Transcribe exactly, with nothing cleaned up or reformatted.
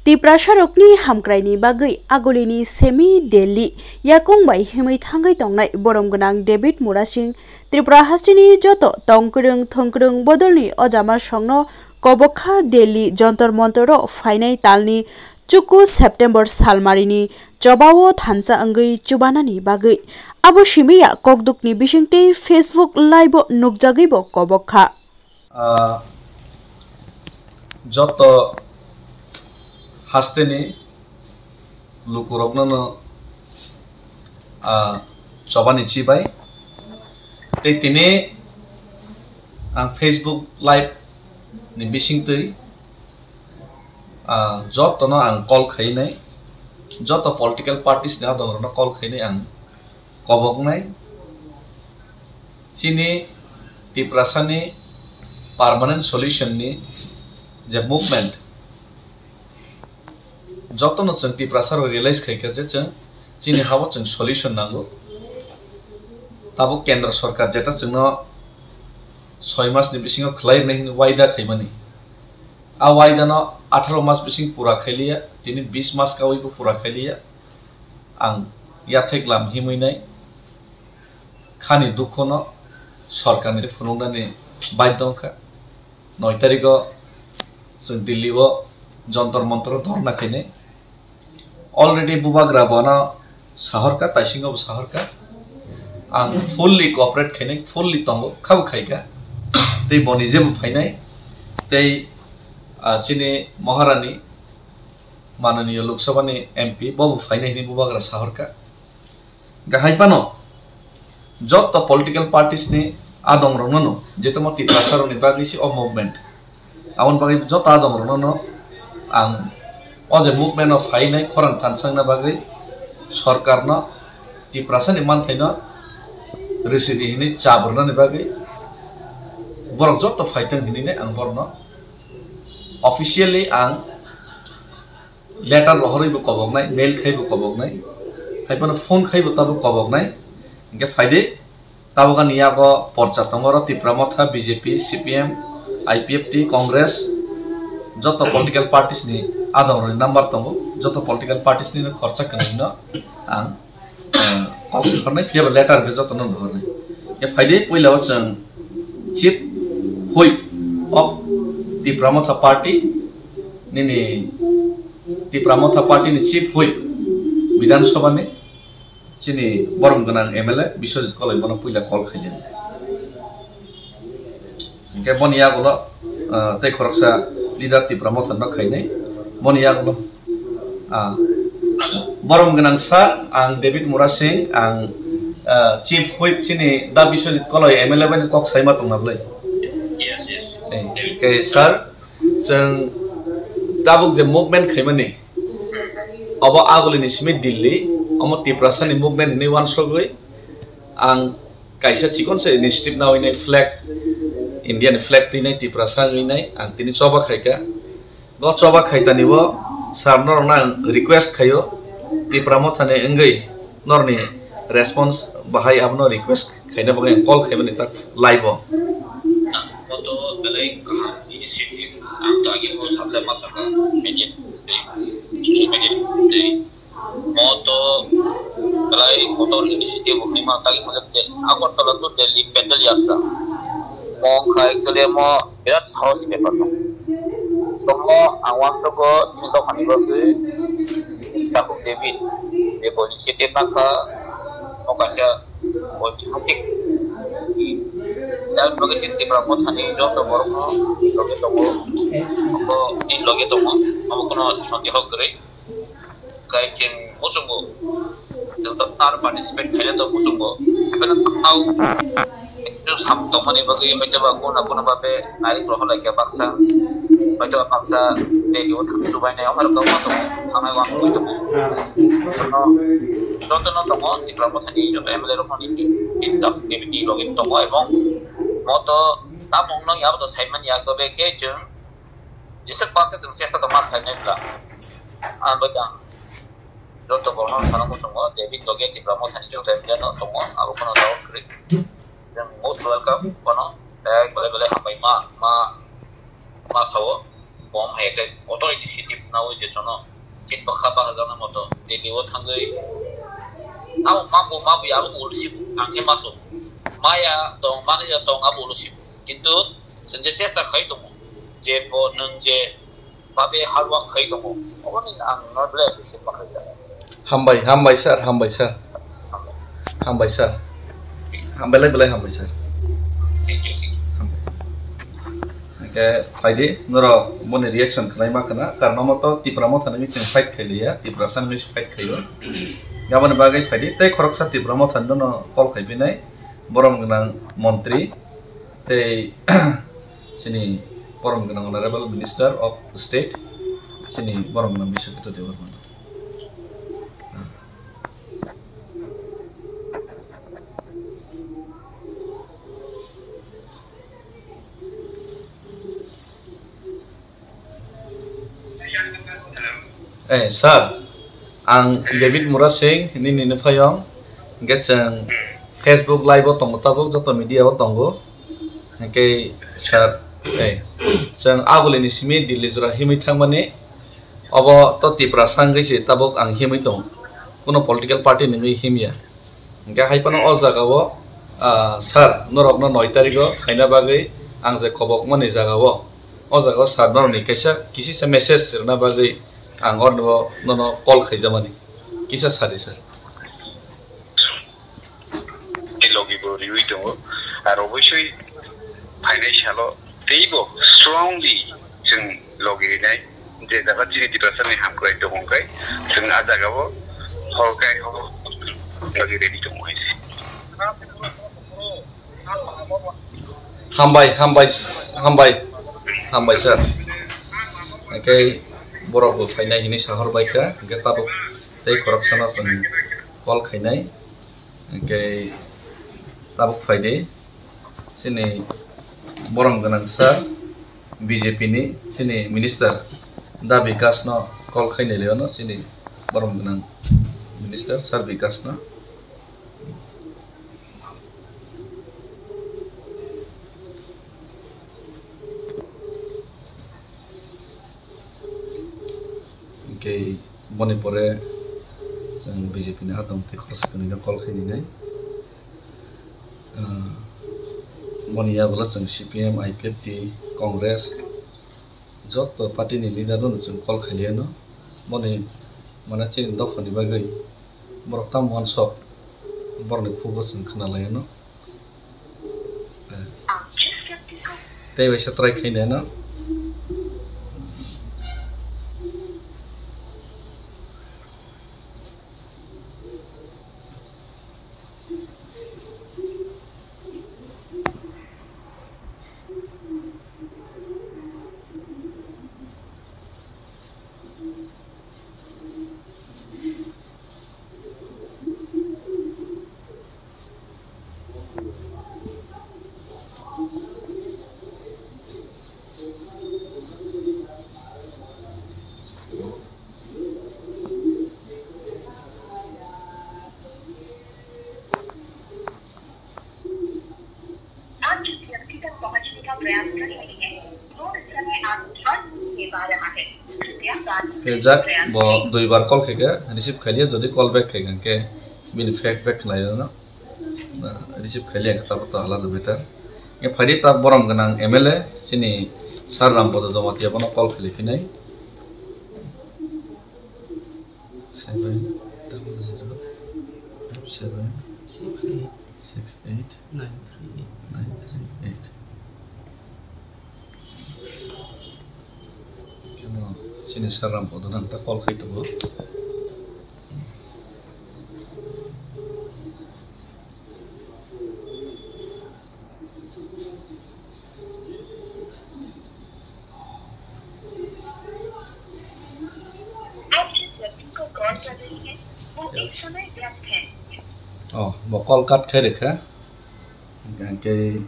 Tiprasarokni hamkraini bagwi agulini semi Delhi yakung bai himwi thangwi tongnai borom gwnang David Murasing Tripura hasteni joto tongkwrwng thongkwrwng bodolni ojama songno kobokha Delhi Jontor Montoro phainai talni chuku September salmarini chobao thansa wngwi chubanani bagwi. Abo simiya kokdukni bisingtwi Facebook live-o nukjagwibo kobokha. Ah, joto hasteni lukurokno no, ah, chobani chibai. Tei tini ang Facebook live ni bisingtwi, ah, jotono ang call khainai, joto political parties ni adongrokno call khainai ang koboknai. Chini Tiprasani permanent solution ni je movement, jotono chwng Tiprasa rok realize khaikha je chwng chini hao chwng solution nango. Tabuk Kendra Sarkar jeta chwngno soi mas ni bisingo khlai rwnai hwnwi waida khaimani. A waida no atharo mas bising pura khailiya, tini bis mas kawi bo pura khailiya. Ang yathek lam himwi nai khani dukho no sorkar ni phunuknani baidho wngkha. Noi tarikh o chwng Delhi o Jontor Montor o dhorna khainai. Already bubagra bono sahorkha, taisingo bo sahorkha. Ang fully cooperate khainai, fully tongo, khabo khaikha. Tei boni jebo phainai, tei, ah, chini Maharani, mananiya Lok Sabha ni M P, bo bo phainai hwnwi bubagra sahorkha. Gahai phano joto political parties ni adong rokno no, je tamo Tiprasa rokni bagwi se o movement. Aboni bagwi joto adong rokno no ang o je movement o phainai khorang thansangna bagwi sorkar no Tiprasa ni manthai no rwsidi hwnwi chabrwnani bagwi borok joto phaitong hwnwi ang borokno officially ang letter rohorwi bo koboknai, mail khai bo koboknai, hai phano phone khai bo tabuk koboknai. Hinkhe phaidi, tabuk ani yago porcha tongo oro Tipra Motha, B J P, C P M, I P F T, Congress, joto political parties ni adong rokni number tongo, joto political parties ni no khorsa kwnwi no ang eh, kok se hwnwi phiya ba letter khe jotono no hwnwi. Khe phaidi puila o chwng Chief Whip of Tipra Motha Party nini Tipra Motha Party ni Chief Whip Bidhan Sabha ni chini borom gwnang M L A Biswajit Koloi bono puila call khailani. Hinkhe boni yagulo, ah, tei khoroksa leader Tipra Motha no khainai. Boni yagulo, ah, borom gwnang sir, ang David Murasing, ang, ah, Chief Whip chini Da Biswajit Koloi M L A bai kok saima tongna bwlai. Yes, yes. Eh, khe sir, chwng tabuk je movement khaimani, obo agulini simi Delhi, omo Tiprasani movement hinwi wansogwi, ang kaisa chikon se initiative nawi nai flag, India ni flag twi nai Tiprasa wngwi nai ang tini choba khaikha. Go choba khaitani o sir norokno ang request khaio, Tipra Motha ni wngwi norni response bahai abono request khaina bagwi ang call khaimani tak live o. Moto belai kaham initiative ang to agi bo saksa masaka media tei social media tei moto belai kotor initiative hwnwi ma tagi mujak de Agartala to Delhi pedal yatra. Mo wngkha actually mo birat sahos bepar no. Tomo ang wansukgo chini dophani bagwi Takhuk David je bo initiative nakha mo kaisa oi hatik dan bagwi chini Tipra Mothani joto borokno loge tongo. Bo ni loge tongo. Abo kono sondeho kwrwi. Kai chwng muchungo. Chwng to tar participate khaina to muchungo. Hapheno tamo ekdom sam tongmani bagwi hoytoba kono kono babe nairik rohor laikha baksa. Hoytoba baksa radio thang chubainai amar kok ma tongo. Thangnai wansugwi tongo. Jotono, jotono tongo Tipra Mothani joto M L A rokno ni, ni, ni, ni logi tongo ebong moto tamung no yabo to saimani yakobe khe chwng Jisuk baksa chwng chesta tongma sainai bwla. Ang bai ang joto borokno sana kuchungo David loge Tipra Mothani joto M L A no tongo, abo kono doubt kwrwi. Chwng most welcome kono, eh, belai belai hambai ma, ma, ma sao. Bo hai khe kotor initiative nawi je jono tin bakha bakha jana moto Delhi o thangwi abo mambo mabwi abo ulo sibu ang khe maso maya tong mani tong abo ulo sibu kintu chwng je chesta khai tongo je bo nwng je babe hard work khai tongo oboni ang no belai appreciate ma khai tongo. Hambai, hambai sir, hambai sir. Hambai sir. Hambai lai belai hambai sir. Thank you, thank you. Hambai. Hingke phaidi norok boni reaction khlai ma khna, karno mo to Tipra Motha ni chwng fight khai liya, Tiprasa ni fight khaio. Yaboni bagwi phaidi tei khoroksa Tipra Motha no call khai pinai, borom gwnang montri tei chini borom gwnang honorable minister of state, chini borom gwnang Biswajit Debbarma. Eh, sir, ang David Murasing, nini nuphayong, hingke chwng Facebook live o tongo tabuk, joto media o tongo. Hingke sir, eh, chwng agulini simi Delhi jora himwi thangmani, obo to Tiprasa wngwi se tabuk ang himwi tongo, kuno political party ni wngwi himya. Hingke hai phano o jaga o, ah, sir, norok no noi tarikh o phaina bagwi ang je khobok mani jaga o, o jaga o sir norok ni kaisa kisisa message rwna bagwi ang o nono call khaijamani. Kisa sadi sir. Ni logi bo riwi tongo. Ar obosoi phainai salo teibo strongly chwng logi rinai. Je jaga chini Tiprasa ni hamkrai tongo khe chwng a jaga o hor kai hor logi ready tongo hai se. Hambai, hambai, hambai, hambai sir. Hingke borok bo phainai hinwi sahor bai kha, hingke tabuk tei khoroksa no chwng call khainai. Hingke tabuk phaidi, chini borom gwnang sir, B J P ni chini minister Da Bikash no call khainai le ono, chini borom gwnang minister sir Bikash no. Hingke boni pore chwng B J P ni hatong tei khoroksa kwnwi no call khai ninai. Ah, boni yagulo chwng C P M, I P F T, Congress, joto party ni leader no chwng call khai liya no. Boni mane chini dopha ni bagwi borok tamo uansuk borok ni khugo chwng khna lai no. Tei waisa try khainai no. आप जिस व्यक्ति तक पहुंचने का प्रयास कर रहे हैं, वो इस समय आपके पास नहीं दे पा रहा है। कृपया बात Khe jak, bo dui bar call khe khe receive khai liya, jodi call back khai khe, hingke bini feedback khlai rwno, na, receive khai liya khe, tabuk to alada better. Khe phaidi ta borom gwnang M L A, chini Sir Rampada Jamatia bono call khai phinai. Seven double zero five seven six eight six eight nine three eight nine three eight. Keno chini Sir Rampada nang ta call khai tongo. आप जिस व्यक्ति को कॉल कर रही हैं, वो इस समय व्यस्त है। Oh, bo call cut khai rwkha. Hingke